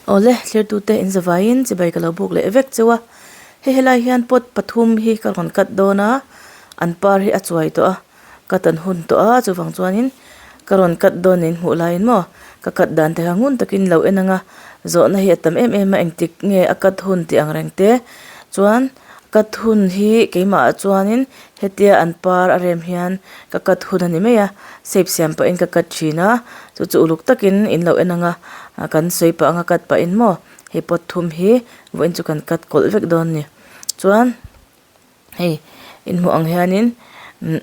Awle, thlertute in zavaiin chibai ka lo buk leh vek cheu a. Hei helai hian pot pathum hi ka rawn cut dawn a, an par hi a chuai tawh a, cut an hun tawh a, chuvang chuanin ka rawn cut dawn in hmuh laiin maw ka cut dan te kha ngun takin lo en ang a, zawhna hi a tam em em a engtik nge a cut hun tih ang reng te chuan cut hun hi keimah ah chuanin hetia an par a rem hian ka cut hun a ni mai a, shape siam pahin ka cut thin a, chu chu uluk takin in lo en ang a, kan sawi pah ang a cut pahin maw hei pot thum hi vawiin chu kan cut kawlh vek dawn a ni chuan hei inhmuh ang hianin umm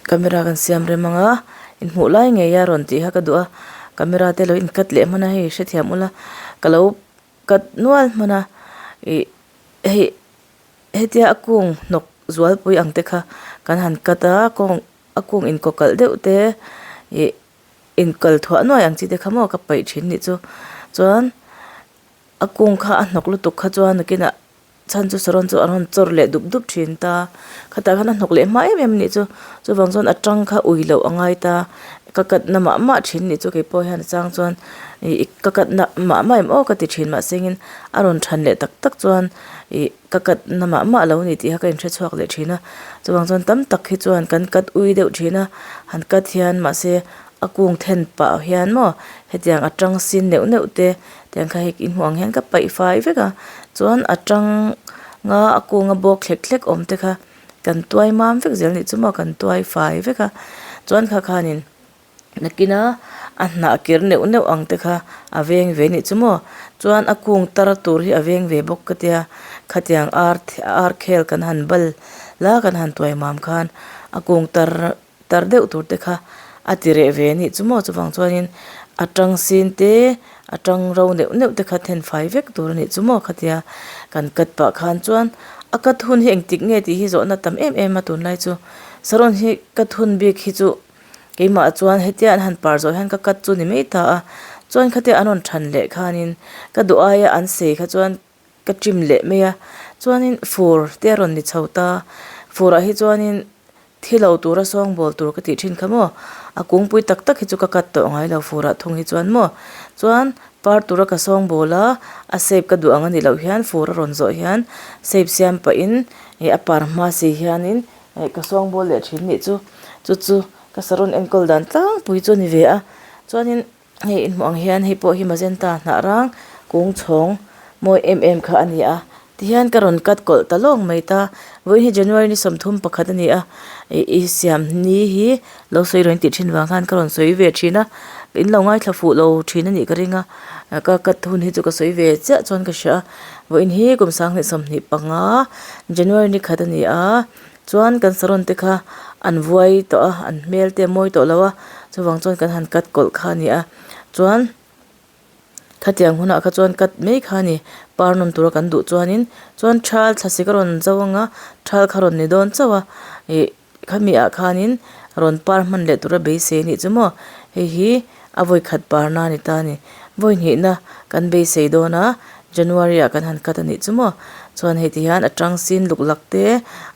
camera kan siam rem ang a inhmuh lai ngei a rawn tih kha ka duh a camera te lo in cut leh hman a hei hrethiam ula ka lo cut nual hman a ih hei hetia a kung hnawk zualpui ang te kha kan han cut a kawng a kung inkawkalh deuh te ih inkal thuah nuai ang chi te kha maw ka paih thin nih chu chuan a kung kha a hnawk lutuk kha chuan nakinah chhan chu saron chu a rawn chawr leh dup dup thin ta khatah khan a hnawk leh hma em em anih chu chuvang chuan a tang kha ui loh a ngai ta ka cut na mah mah thin nih chu keipawh hian a chang chuan ih ka cut na mah mah em aw ka ti thin mahsengin a rawn than leh tak tak chuan ih ka cut na mah mah lo ni tih kha ka inhre chhuak leh thin a chuvang chuan tam tak hi chuan kan cut ui deuh thin a han cut hian mahse a kung then pah hian maw hetiang a tang sin neuh neuh te tiang kha hei inhmuh ang hian ka paih fai vek a chuan a tang nga a kunga bawk thlek thlek awm te kha kan tuai mam vek zel anih chu maw kan tuai fai vek a chuan kha khanin nakina a hnah kir neuh neuh ang te kha a veng ve anih chu maw chuan a kung tar tur hi a veng ve bawk ka tia khatiang ar ar khel kan han bal la kan han tuai mam khan a kung tar tar deuh tur te kha a ti reh ve anih chu maw chuvang chuanin a tang sin te a tang ro neuh neuh te kha then fai vek tur anih chu maw khatia kan cut pah khan chuan a cut hun hi engtik nge tih hi zawhna tam em em a tunlai chu saron hi cut hun bik hi chu keimah chuan hetia an han par zawh hian ka cut chu ni mai ta a chuan khatia an rawn than leh khanin ka duh aia an sei kha chuan ka trim leh mai a chuanin fur te a rawn ni chho ta fur ah hi chuanin thi lo tura sawngbawl tur ka tih thin kha maw a kungpui tak tak hi chu ka cut tawh ngai lo fur ah thung hi chuan maw chuan par tura ka sawngbawl a a shape ka duh ang a nih loh hian fur a rawn zawh hian shape siam pahin ih a par hma si hianin ih ka sawngbawl leh thin nih chu chu chu ka saron enkawl dan tlangpui chu a ni ve a chuanin. Hei inhmuh ang hian hei pawh hi magenta hnah rang kung chhawng mawi em em kha a ni a tihian ka rawn cut kawlh ta lawng mai ta vawiin hi January ni 31 a ni a ih i siam ni hi lo sawi rawn tih thin vang khan ka rawn sawi ve thin a in lo ngaithla fuh lo thin a nih ka ring a ka cut hun hi chu ka sawi ve chiah chuan ka hria a vawiin hi kum 2025 January ni khat a ni a. Chuan kan saron te kha an vuai tawh a an hmel te a mawi tawh lo a chuvang chuan kan han cut kawlh kha a ni a chuan khatiang hunah kha chuan cut mai kha a ni par nawm tura kan duh chuanin chuan thal thlasik a rawn zo ang a thal kha rawn ni dawn chauh a ih khami ah khanin rawn par hman leh tura beisei a nih chu maw hei hi a vawi khat parna a ni ta a ni vawi hnihna kan beisei dawn a January ah kan han cut a nih chu maw chuan hei ti hian a tang sin luk lak te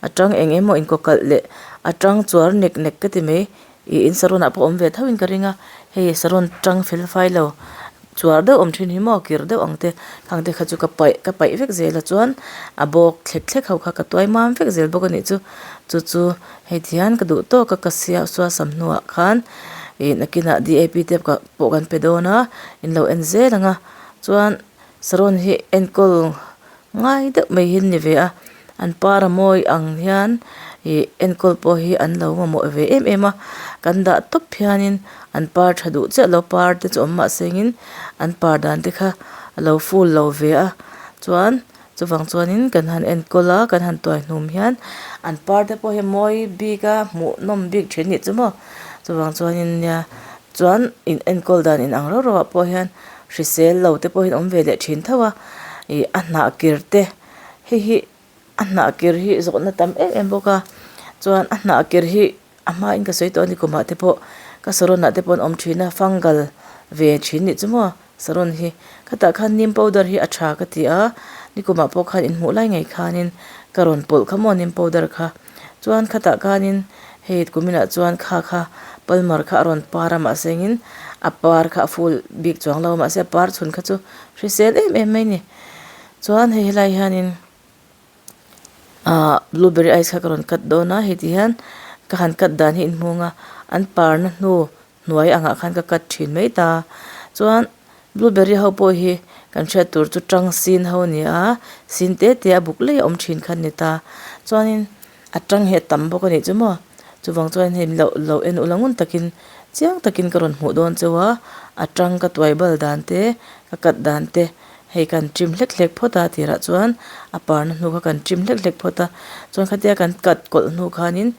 a tang eng emaw inkawkalh leh a tang chuar nek nek ka ti mai ih in saron ah pawh awm ve tho in ka ring a hei saron tang fel fai lo chuar deuh awm thin hi maw kir deuh ang te khang te kha chu ka paih ka paih vek zel a chuan a bawk thlek thlek ho kha ka tuai mam vek zel bawk a nih chu chu chu hei ti hian ka duh tawk a ka siam suasam hnuah khan ih nakinah D A P te pawh kan pe dawn a in lo en zel ang a. Chuan saron hi enkawl ngai deuh mai hi an ni ve a an par a mawi ang hian ih enkawl pawh hi an lo mamawh ve em em a kan dah tawp hianin an par tha duh chiah lo par te chu awm mah sengin an par dan te kha a lo full lo ve a chuan chuvang chuanin kan han enkawl a kan han tuai hnum hian an par te pawh hi a mawi bik a hmuh nawm bik thin a nih chu maw chuvang chuanin nia chuan in enkawl dan inang rauh rauh ah pawh hian. Hrisel lo te pawhin awm ve leh thin tho a, ih a hnah kir te hei hi a hnah kir hi zawhna tam em em bawk a, chuan a hnah kir hi a hmain ka sawi tawh a ni kumah te pawh ka saron ah te pawh an awm thin a fungal ve thin nih chu maw saron hi khatah khan neem powder hi a tha ka ti a nikumah pawh khan inhmuh lai ngei khanin ka rawn pawlh kha maw neem powder kha chuan khatah khanin hei kuminah chuan kha kha palmar kha a rawn par a mahse engin. A par kha a full bik chuang lo a mahse a par chhun kha chu hrisel em em mai a ni. Chuan hei helai hianin ahh blueberry ice kha ka rawn cut dawn a hei ti hian ka han cut dan hi inhmung a an parna hnu hnuai angah khan ka cut thin mai ta. Chuan blueberry ho pawh hi kan hriat tur chu tang sin ho a ni a sin te te a buk lei a awm thin kha a ni ta. Chuanin a tang hi a tam bawk a nih chu maw chuvang chuan hei loh loh en ula ngun takin chiang takin ka rawn hmuh dawn cheu a a tang ka tuai bal dan te ka cut dan te hei kan trim hlek hlek phawt a tirah chuan a parna hnu kha kan trim hlek hlek phawt a chuan khatia kan cut kawlh hnu khanin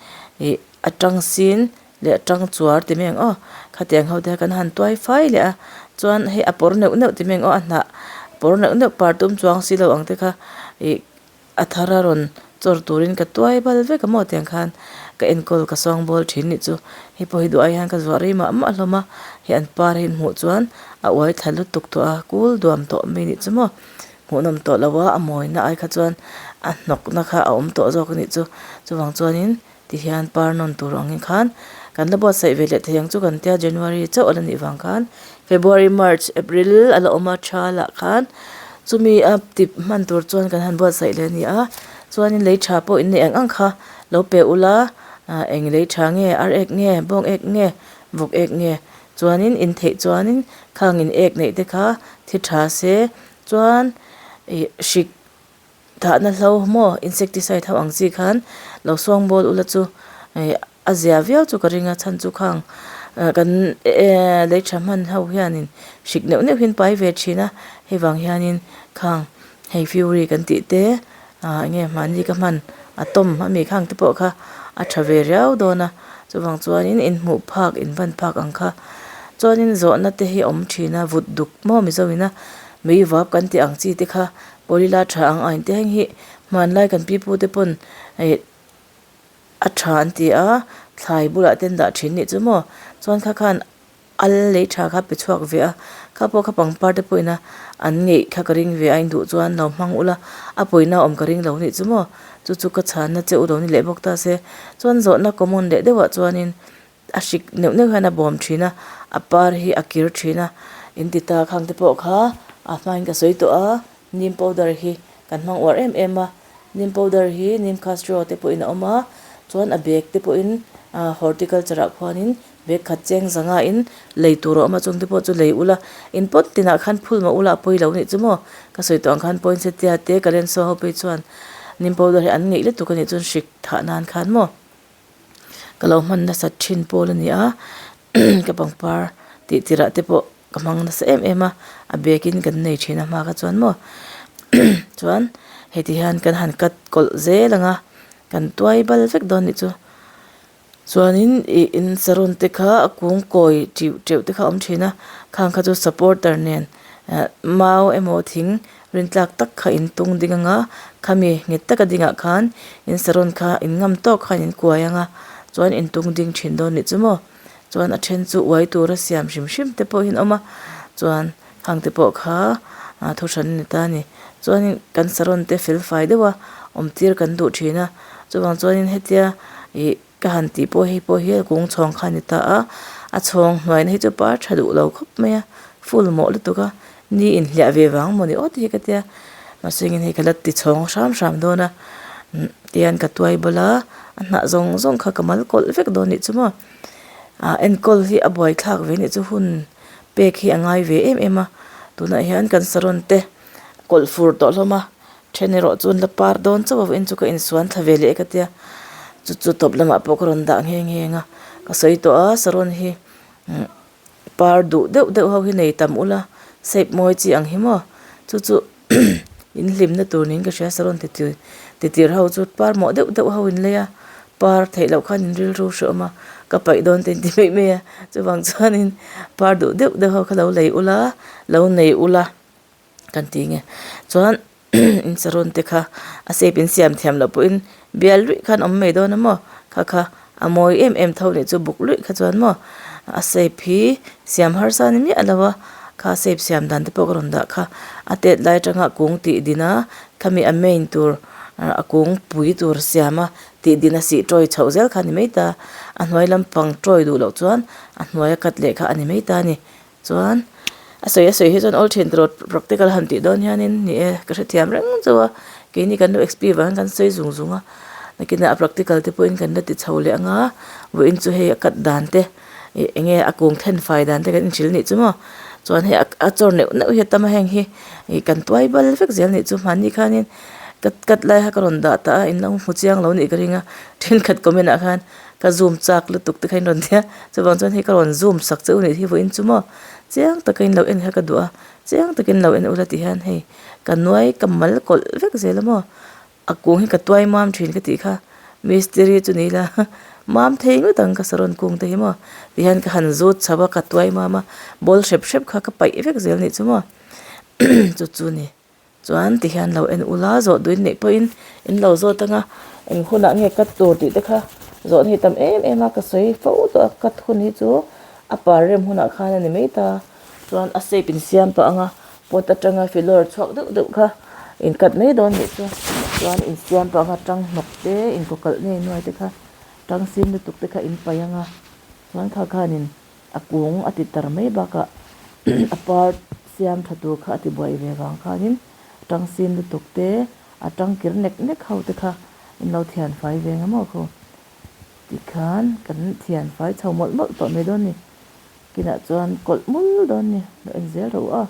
ih a tang sin leh a tang chuar ti mai ang aw khatiang ho te kha kan han tuai fai leh a chuan hei a pawr neuh neuh ti mai ang aw a hnah pawr neuh neuh par tum chuang si lo ang te kha ih. A thar a rawn chawr turin ka tuai bal vek a maw tiang khan ka enkawl ka sawng bawl thin nih chu. Hei pawh hi duh ai hian ka zuah rei mah mah hlawm a, hei an par hi hmuh chuan a uai thla lutuk tawh a, kul duam tawh mai nih chu maw. Hmuhnawm tawh lo a, a mawina ai kha chuan a hnawkna kha a awm tawh zawk a nih chu. Chuvang chuanin Ti hian par nawn tur angin khan kan la buatsaih ve leh thei ang chu kan tia January chauh a la nih vang khan February, March, April a la awm a tha lah khan chumi a tip hman tur chuan kan han buatsaih leh a ni a chuanin lei tha pawh inneih ang ang kha lo pe ula ah eng lei tha nge ar ek nge bawng ek nge vawk ek nge chuanin in theih chuanin khang in ek neih te kha thi tha se chuan ih hrik Thahna hlo maw insecticide ho ang chi khan lo suang bawl ula chu ih a zia viau chu ka ring a chhan chu khang kan lei tha hman ho hianin hrik neuh neuh hian pai ve thin a hei vang hianin khang hei fury kan tih te ah eng nge mahni ka hman a tawm a mi khang te pawh kha a tha ve riau dawn a chuvang chuanin inhmuh phak inban phak ang kha chuanin zawhna te hi a awm thin a vut duk maw mizo ina mei vap kan tih ang chi te kha. Pawlila tha ang a inte heng hi hmanlai kan pipu te pawn ih a tha an ti a thlai bulah te an dah thin nih chu maw chuan kha khan al lei tha kha pe chhuak ve a kha pawh kha pangpar te pawhin a an ngeih kha ka ring ve a in duh chuan lo hmang ula a pawina awm ka ring lo nih chu maw chu chu ka chhanna che u lo ni leh bawk ta se chuan zawhna common leh deuhah chuanin. A hrik neuh neuh hian a bawm thin a, a par hi a kir thin a, in ti ta khang te pawh kha a hmain ka sawi tawh a, neem powder hi kan hmang uar em em a, neem powder hi neem castro te pawhin a awm a, chuan a bag te pawhin ah horticulture ah khuanin bag khat cheng zanga in lei tur a awm a chung te pawh chu lei ula in pawt tinah khan phul mah ula a pawi lo nih chu maw ka sawi tawh ang khan poinsettia te kalensaw ho phei chuan neem powder hi an ngeih lutuk a nih chuan hrik thah nan khan maw. Ka lo hman nasat thin pawl a ni a ka pangpar tih tirah te pawh ka hmang nasa em em a a bag in kan nei thin a hma kha chuan maw chuan heti hian kan han cut kawlh zel ang a kan tuai bal vek dawn nih chu chuanin ih in saron te kha a kung kawi teuh teuh te kha a awm thin a khang kha chu supporter nen ah mau emaw thing Rin tlak tak kha in tung ding anga, khami nghet taka dingah khan in saron kha in ngam tawk khan in kuai anga, chuan in tung ding thin dawn nih chu maw? Chuan a then chu uai tura siam hrim hrim te pawh hin awm a, chuan hang te pawh kha thu hran a ni ta a ni. Chuanin kan saron te fel fai deuh a awm tir kan duh thin a, chuvang chuanin hetia ih Ka han tih pawh hei pawh hi a kung chhawng kha a ni ta a, a chhawng hnuaina hi chu par tha duh lo khawp mai a, full mawh lutuk a, ni inhliah ve vang maw ni aw te hi ka tia, mahse engin hei ka la ti chhawng hram hram dawn a, tihian ka tuai bawlh a, a hnah zawng zawng kha ka mal kawlh vek dawn nih chu maw, ah enkawl hi a buaithlak ve nih chu hun pek hi a ngai ve em em a, tunah hian kan saron te kawlh fur tawh hlawm a. Then erawh chu an la par dawn chauh a vawiin chu ka insuan thla ve leh ka tia chu chu tawp lamah pawh ka rawn dah nghe nghe ang a ka sawi tawh a saron hi par duh deuh deuh ho hi nei tam ula shape mawi chi ang hi maw chu chu in hlimna tur niin ka hria saron ti ti tir ho chu par mawh deuh deuh ho in lei a par theih loh khan in rilru hrehawm a ka paih dawn te in ti mai mai a chuvang chuanin par duh deuh deuh ho kha lo lei ula lo nei ula. Kan ti nge chuan in saron te kha a shape in siam thiam loh pawhin bial luih khan awm mai dawn a maw kha kha a mawi em em tho nih chu buk luih kha chuan maw a shape hi siam harsa ni miah lo a kha shape siam dan te pawh ka rawn dah kha a tet lai atanga kung tih din a khami a main tur a kung pui tur siam a tih din a sih tawi chhoh zel kha a ni mai ta a hnuai lampang tawi duh loh chuan a hnuai a cut leh kha a ni mai ta a ni. Chuan a sawi a sawi hi chuan awl thin tawh practical han tih dawn hianin ni e ka hrethiam reng chauh a keini kan lo exp vang hian kan sawi zung zung a nakinah a practical te pawhin kan la ti chho leh ang a vawiin chu hei a cut dan te ih eng nge a kung then fai dan te kan inhrilh nih chu maw chuan hei a chawr neuh neuh hi a tam a heng hi ih kan tuai bal vek zel nih chu hmanni khanin cut cut lai kha ka rawn dah ta a in lo hmu chiang lo nih ka ring a thenkhat comment ah khan. Ka zoom chak lutuk te kha in rawn tia, chuvang chuan hei ka rawn zoom sak che u nih hi vawiin chu maw chiang taka in lo en kha ka duh a, chiang takin lo en ula tih hian hei ka nuai ka mal kawlh vek zel a maw, a kung hi ka tuai mam thin ka tih kha mistiri chu ni ila mam thei ngawt ang ka saron kung te hi maw ti hian ka han zut chho a ka tuai mam a, ball hrep hrep kha ka paih vek zel nih chu maw chu chu ni. Chuan ti hian lo en ula zawh duin neih pawhin in lo zawt anga eng hunah nge cut tur tih te kha zawhna hi tam em em a ka sawi fo tawh a cut hun hi chu a par rem hunah khan a ni mai ta chuan a shape in siam pah anga pot atanga filawr chhuak deuh deuh kha in cut mai dawn nih chu chuan in siam pah anga tang hnawk te in kaw kalh nei nuai te kha tang sim lutuk te kha in paih anga chuan kha khanin. A kung a ti tar mai bakah a part siam tha tur kha a ti buai ve vang khanin tang sin lutuk te a tang kir nek nek ho te kha in lo thian fai ve nga maw khaw tikhan kan thian fai chho mawlh mawlh tawh mai dawn ni kinah chuan kawlh mul dawn ni lo en zel rawh u a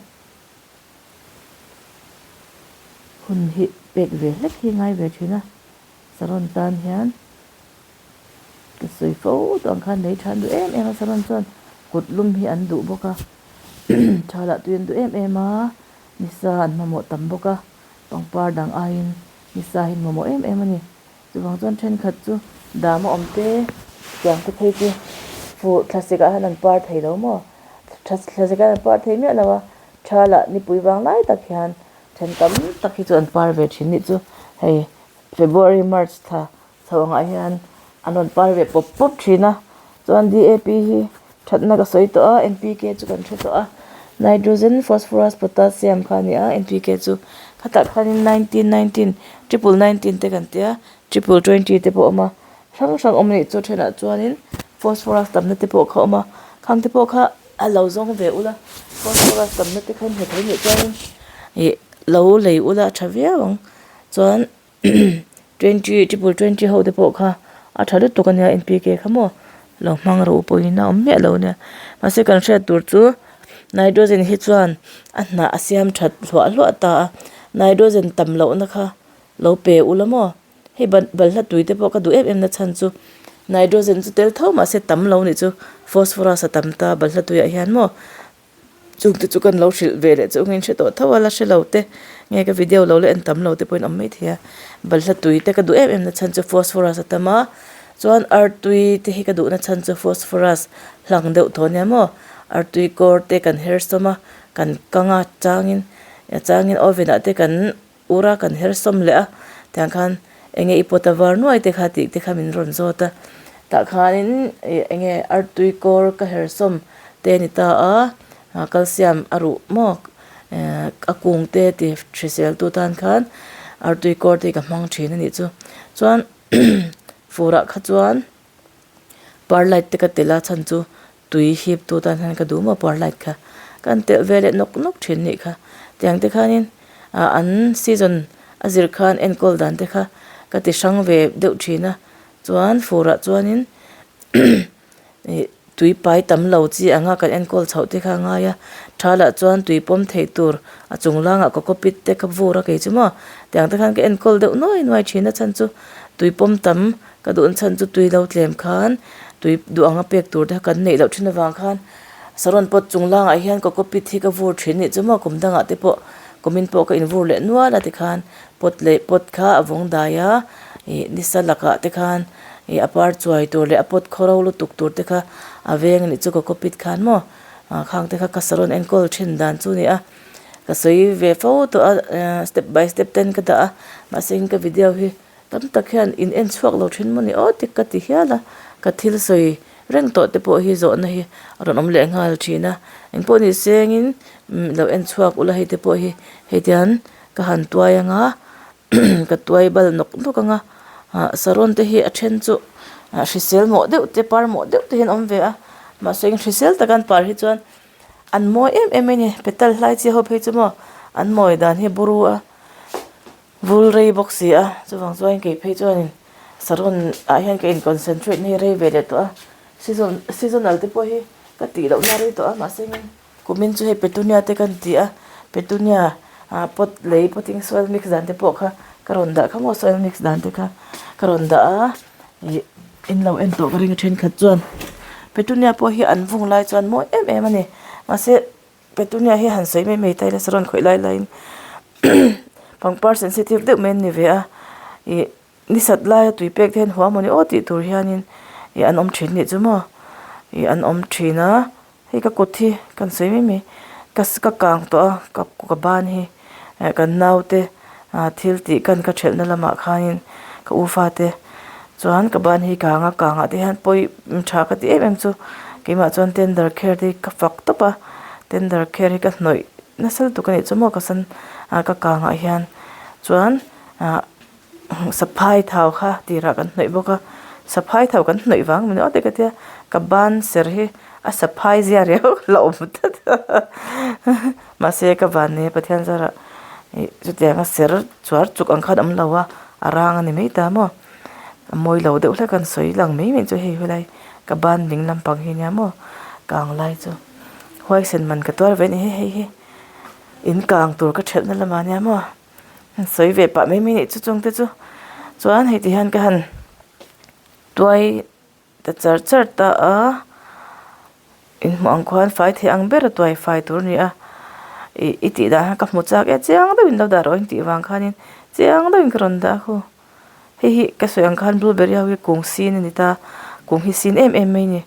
hun hi pek ve hlek hi ngai ve thin a saron tan hian. Ka sawi fo tawh ang khan lei tha an duh em em a saron chuan kut lum hi an duh bawk a tha lah tui an duh em em a nisa an mamawh tam bawk a pangpar dang aiin nisa hi an mamawh em em a ni chuvang chuan thenkhat chu dam a awm te tiang te phei chu fur thlasik ah hian an par thei lo maw thlasik ah hian an par thei miah lo a tha lah nipui vang lai tak hian then tam tak hi chu an par ve thin nih chu hei February March thla Chho angah hian an rawn par ve pawp pawp thin a chuan D A P hi thatna ka sawi tawh a N P K chu kan hre tawh a nitrogen phosphorus potassium kha a ni a N P K chu khatah khanin nineteen nineteen triple nineteen te kan tia triple twenty te pawh a awm a hrang hrang awm anih chu thenah chuanin phosphorus tamna te pawh kha a awm a khang te pawh kha a lo zawng ve ula phosphorus tamna te kha in hmu thei nih chuanin ih lo lei ula a tha viau ang chuan. Twenty triple twenty ho te pawh kha a tha lutuk a nia N P K kha maw lo hmang rawh u pawhin a awm miah lo nia mahse kan hriat tur chu nitrogen hi chuan a hnah a siam that hluah hluah ta a nitrogen tam lohna kha lo pe ula maw hei balhla tui te pawh ka duh em em na chhan chu nitrogen chu tel tho mahse tam lo nih chu phosphorus a tam ta balhla tuiah hian maw. Chungte chu kan lo hrilh ve leh chu ngin hre tawh tho a la hre lo te nge ka video lo la en tam lo te pawhin awm mai thei a balhla tui te ka duh em em na chhan chu phosphorus a tam a chuan artui te hi ka duh na chhan chu phosphorus hlang deuh tawh ania maw artui kawr te kan her sawm a kan kang a changin a changin oven ah te kan Ur a kan her sawm leh a tiang khan enge i pawt a var nuai te kha tih te kha min rawn zawt a tah khanin ih enge artui kawr ka her sawm te a ni ta a calcium a ruh maw ehh a kung te ti hrisel tu tan khan artui kawr te hi ka hmang thin a nih chu chuan furah kha chuan perlite te ka telh a chhan chu tui hip tu tan hian ka duh maw perlite kha ka han telh ve leh nawk nawk thin nih kha tiang te khanin ah an season a zir khan enkawl dan te kha ka ti hrang ve deuh thin a chuan furah chuanin ih tui pai tam lo chi anga kan enkawl chhoh te kha a ngai a tha lah chuan tui pawm theih tur a chung langah cocopeat te kha vur a kei chu maw tiang te khan ka enkawl deuh nuai nuai thin a chhan chu tui pawm tam. Ka duh chhan chu tui lo tlem khan tui duh anga pek tur te kan neih loh thin avang khan saron pot chung langah hian cocopeat hi ka vur thin nih chu maw kum dangah te pawh kumin pawh ka invur leh nual a tikhan pot leh pot kha a vawng dai a ih nisa lakah te khan ih a par chuai tur leh a pot khawro lutuk tur te kha a veng anih chu cocopeat khan maw ah khang te kha ka saron enkawl thin dan chu a ni a ka sawi ve fo tawh a step by step ten ka dah a mahse ka video hi. Tam tak hian in en chhuak lo thin maw ni aw tik ka ti hial a, ka thil sawi reng tawh te pawh hi zawhna hi a rawn awm leh nghal thin a, engpawh ni sengin lo en chhuak ula hei te pawh hi hei tian ka han tuai ang a ka tuai bal nawk nawk ang a ah saron te hi a then chu ah hrisel mawh deuh te par mawh deuh te hian a awm ve a mahse hrisel taka an par hi chuan. An mawi em em mai a ni petal hlai chi ho phei chu maw an mawi dan hi buru a vul rei bawk si a chuvang chuan kei phei chuanin saron ah hian ka in concentrate na hi rei ve leh tawh a season seasonal te pawh hi ka tih loh na rei tawh a mahse engin kumin chu hei petunia te kan ti a petunia ah pot lei potting soil mix dan te pawh kha ka rawn dah kha maw soil mix dan te kha ka rawn dah a ih in lo en tawh ka ring a thenkhat chuan petunia pawh hi an vung lai chuan mawi em em a ni mahse petunia hi han sawi mai mai ta ila saron khawih lai laiin pangpar sensitive deuh mai an ni ve a ih ni sat laia tui pek te hian huam a ni aw tih tur hianin ih an awm thin nih chu maw ih an awm thin a. Hei ka kut hi kan sawi mai mai ka ka kang tawh a ka ka ban hi eh kan naute ah thil tih kan ka thelhna lamah khanin ka u fate chuan ka ban hi kang a kangah te hian pawi tha ka ti em em chu keimah chuan tender care te hi ka fak tawp a tender care hi ka hnawih nasa lutuk a nih chu maw ka san ah ka kangah hian chuan ah. Saphai thau kha tirah kan hnawih bawk a saphai thau kan hnawih vang a ni awt e ka tia ka ban ser hi a saphai zia riau la awm tlat mahse ka van nei a Pathian zarah ih chutiang a ser chuar chuk ang khan a awm lo a a rang a ni mai ta maw a mawi lo deuh hlek a an sawi lang mai mai chu hei helai ka ban ding lampang hi nia maw kang lai chu huaisen man ka tuar ve a ni hei hei hi in kang tur ka thelh na lamah nia maw. Sawi ve pah mai mai nih chu chung te chu chuan hei ti hian ka han tuai ta char char ta a inhmuh ang khuan fai thei ang ber a tuai fai tur a ni a ih i tih dan kha ka hmu chak e chiang deuhin lo dah rawh in tih vang khanin chiang deuhin ka rawn dah a khu hei hi ka sawi ang khan blueberry ho hi kung sin a ni ta kung hi sin em em mai a ni.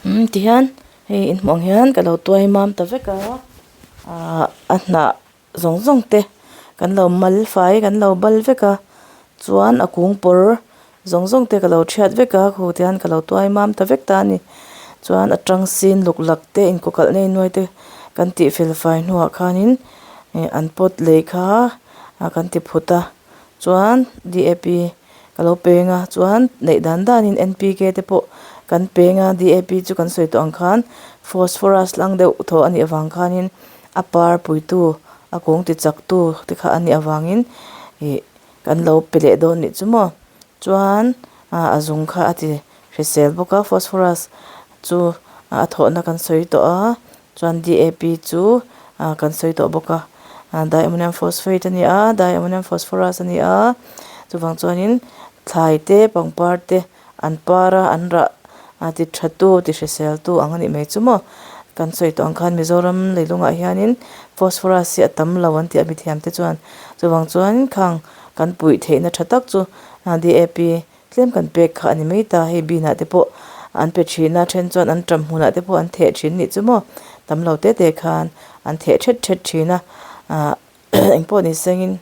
Umm tihian hei in hmuh ang hian ka lo tuai mam ta vek a ahh a hnah zawng zawng te kan lo mal fai kan lo bal vek a chuan a kung pawr zawng zawng te ka lo thiat vek a khu tihian ka lo tuai mam ta vek ta a ni chuan a tang sin luk lak te inkawkalh nei nuai te kan tih fel fai hnuah khanin ih an pot lei kha a kan ti phut a chuan D A P ka lo peng a chuan neih dan danin N P K te pawh kan peng a D A P chu kan sawi tawh ang khan phosphorus lang deuh thaw a nih avang khanin a par puitu a kawng ti chak tu te kha a nih avangin ih kan lo pe leh dawn nih chu maw chuan ah a zung kha a ti hrisel bawk a phosphorus chu a thawhna kan sawi tawh a chuan D A P chu ah kan sawi tawh bawk a ah diammonium phosphate a ni a diammonium phosphorus a ni a chuvang chuanin thlai te pangpar te an par a an rah a ti tha tu ti hrisel tu ang a nih mai chu maw kan sawi tawh ang khan Mizoram leilungah hianin phosphorus hi a tam lo an tih a mithiam te chuan chuvang chuan khang kan puih theihna tha tak chu D A P tlem kan pek kha a ni mai ta hei bin ah te pawh an pe thin a then chuan an ṭam hmunah te pawh an theh thin nih chu maw tam lo te te khan an theh thet thet thin a ah engpawh ni sengin.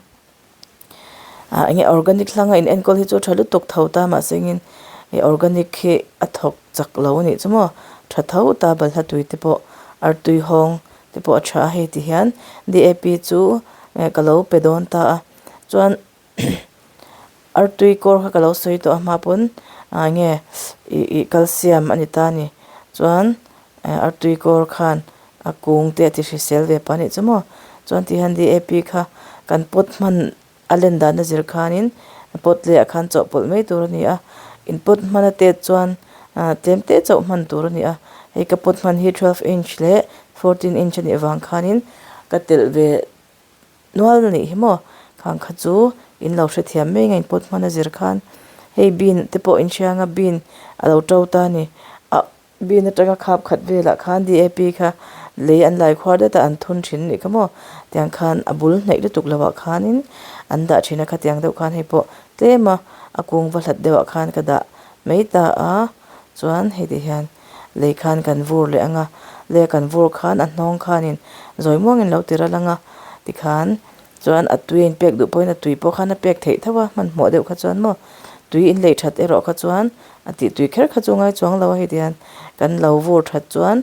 Ah enge organic hlanga in enkawl hi chu a tha lutuk tho ta mahse engin ih organic hi a thawk chak lo a nih chu maw tha tho ta balhla tui te pawh artui hawng te pawh a tha a hei ti hian D A P chu eh ka lo pe dawn ta a chuan artui kawr kha ka lo sawi tawh a hma pawn ah enge ih ih calcium a ni ta a ni chuan eh artui kawr khan a kung te a ti hrisel ve pah a nih chu maw chuan ti hian D A P kha kan pot hman a len dan a zir khanin pot leh ah khan chawhpawlh mai tur a ni a in pot hman a tet chuan ah tlem te chauh hman tur a ni a hei ka pot hman hi twelve inch leh fourteen inch a nih avang khanin ka telh ve nual a nih hi maw khang kha chu in lo hrethiam mai ang a in pot hman a zir khan hei bean te pawh in hria anga bean a lo to ta a ni ah. Bin atanga khap khat velah khan D A P kha lei an lai khuar det a an thun thin anih kha maw tiang khan a bul hnaih lutuk lo ah khanin an dah thin a khatiang deuh khan hei pawh tlem a a kung va hlat deuh ah khan ka dah mai ta a chuan hei ti hian lei khan kan vur leh ang a lei a kan vur khan a hnawng khanin zawi muangin lo ti ral ang a tikhan chuan a tui a inpek duh pawhin a tui pawh khan a pek theih tho a hmanhmawh deuh kha chuan maw tui inlei that erawh kha chuan. A tih tui kher kha chu ngai chuang lo a hei tihian kan lo vur that chuan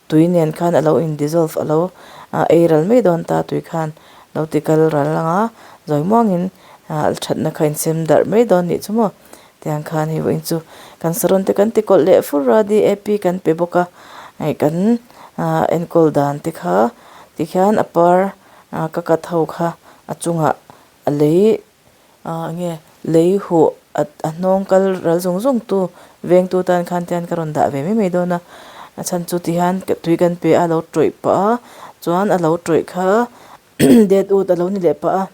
tui nen khan a lo in dissolve a lo ei ral mai dawn ta tui khan lo ti kal ral ang a zawi muangin ah thatna kha insem darh mai dawn nih chu maw tiang khan hei vawiin chu kan saron te kan ti kawlh leh fur a D A P kan pe bawk a hei kan ah enkawl dan te kha tikhian a par ah ka cut ho kha a chungah a lei. ah nge lei huh a a hnawng kal ral zung zung tu veng tu tan khan te hian ka rawn dah ve mai mai dawn a a chhan chu ti hian tui kan pe a a lo tawih pah a chuan a lo tawih kha det ut a lo ni leh pah a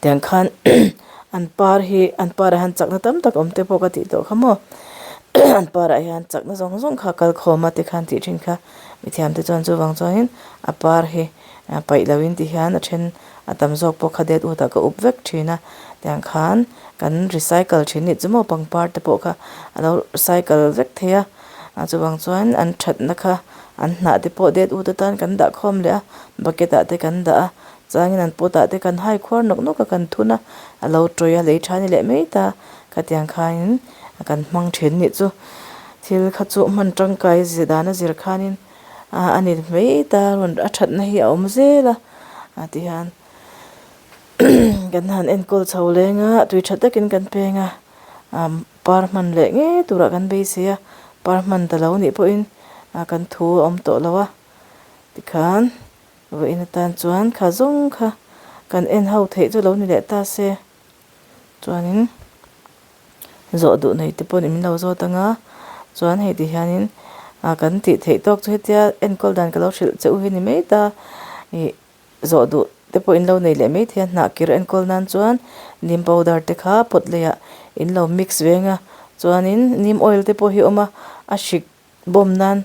tiang khan an par hi an par ah hian chakna tam tak awm te pawh ka tih tawh kha maw an par ah hian chakna zawng zawng kha a kal khawm a tikhan tih thin kha mithiam te chuan chuvang chuanin a par hi paih loh in ti hian a then a tam zawk pawh kha det ut ah ka up vek thin a tiang khan kan recycle thin nih chu maw pangpar te pawh kha a lo recycle vek thei a a chuvang chuan an thatna kha an hnah te pawh det ut atan kan dah khawm leh a bucket ah te kan dah a chuangin an pot ah te kan hai khuar nawk nawk a kan thun a a lo tawih a lei tha ni leh mai ta khatiang khanin kan hmang thin nih chu thil kha chu hman tangkai zir dan a zir khanin. ah a ni mai ta rawn a thatna hi a awm zel a ah ti hian kan han enkawl chho leng a tui tha takin kan peng a ah par hman leh ngei turah kan beisei a par hman ta lo nih pawhin ah kan thu a awm tawh lo a tikhan vawiin atan chuan kha zawng kha kan en ho theih chu lo ni leh ta se. Chuanin zawh duh nei te pawh min lo zawt ang a chuan hei ti hianin ah kan tih theih tawk chu hetia enkawl dan ka lo hrilh che u hi ni mai ta ih zawh duh te pawh in lo nei leh mai thei a hnah kir enkawl nan chuan neem powder te kha pot leiah in lo mix veng a chuanin neem oil te pawh hi a awm a a hrik bawm nan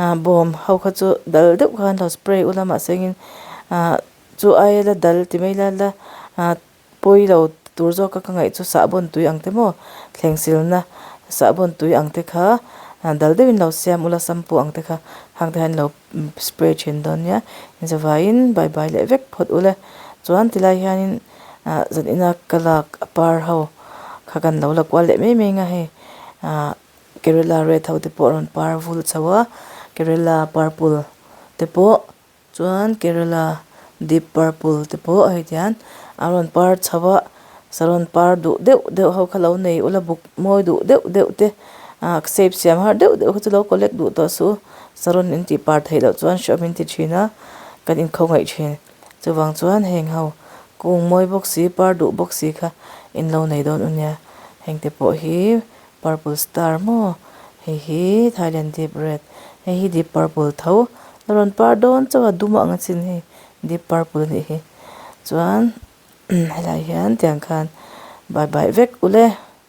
ah bawm ho kha chu dal deuh khan lo spray ula mahse engin ah chu aia la dal ti mai la la ah. Pawi lo tur zawka ka ngaih chu sahbawn tui ang te maw thleng silna sahbawn tui ang te kha Dal deuhin lo siam ula shampoo ang te kha hang te hian lo spray thin dawn nia inzavaiin bye bye leh vek phawt ula chuan tilai hianin ah zan ina ka lak a par ho kha kan lo la kual leh mai mai ang a hei ah kerala red ho te pawh a rawn par vul chho a kerala purple te pawh. Chuan Kerala deep purple te pawh hei tihian a rawn par chho a saron par duh deuh deuh ho kha lo nei ula buk mawi duh deuh deuh te ah shape siam har deuh deuh kha chu lo collect duh tawh suh u saron in tih par theih loh chuan hreawm in ti thin a kan inkhawngaih thin chuvang chuan heng ho kung mawi bawk si par duh bawk si kha in lo nei dawn u nia heng te pawh hi Purple star maw hei hi Thailand deep red hei hi deep purple tho la rawn par dawn chauh a dum ang a chin hei deep purple a nih hi chuan helaiah hian tiang khan bai bai vek ule.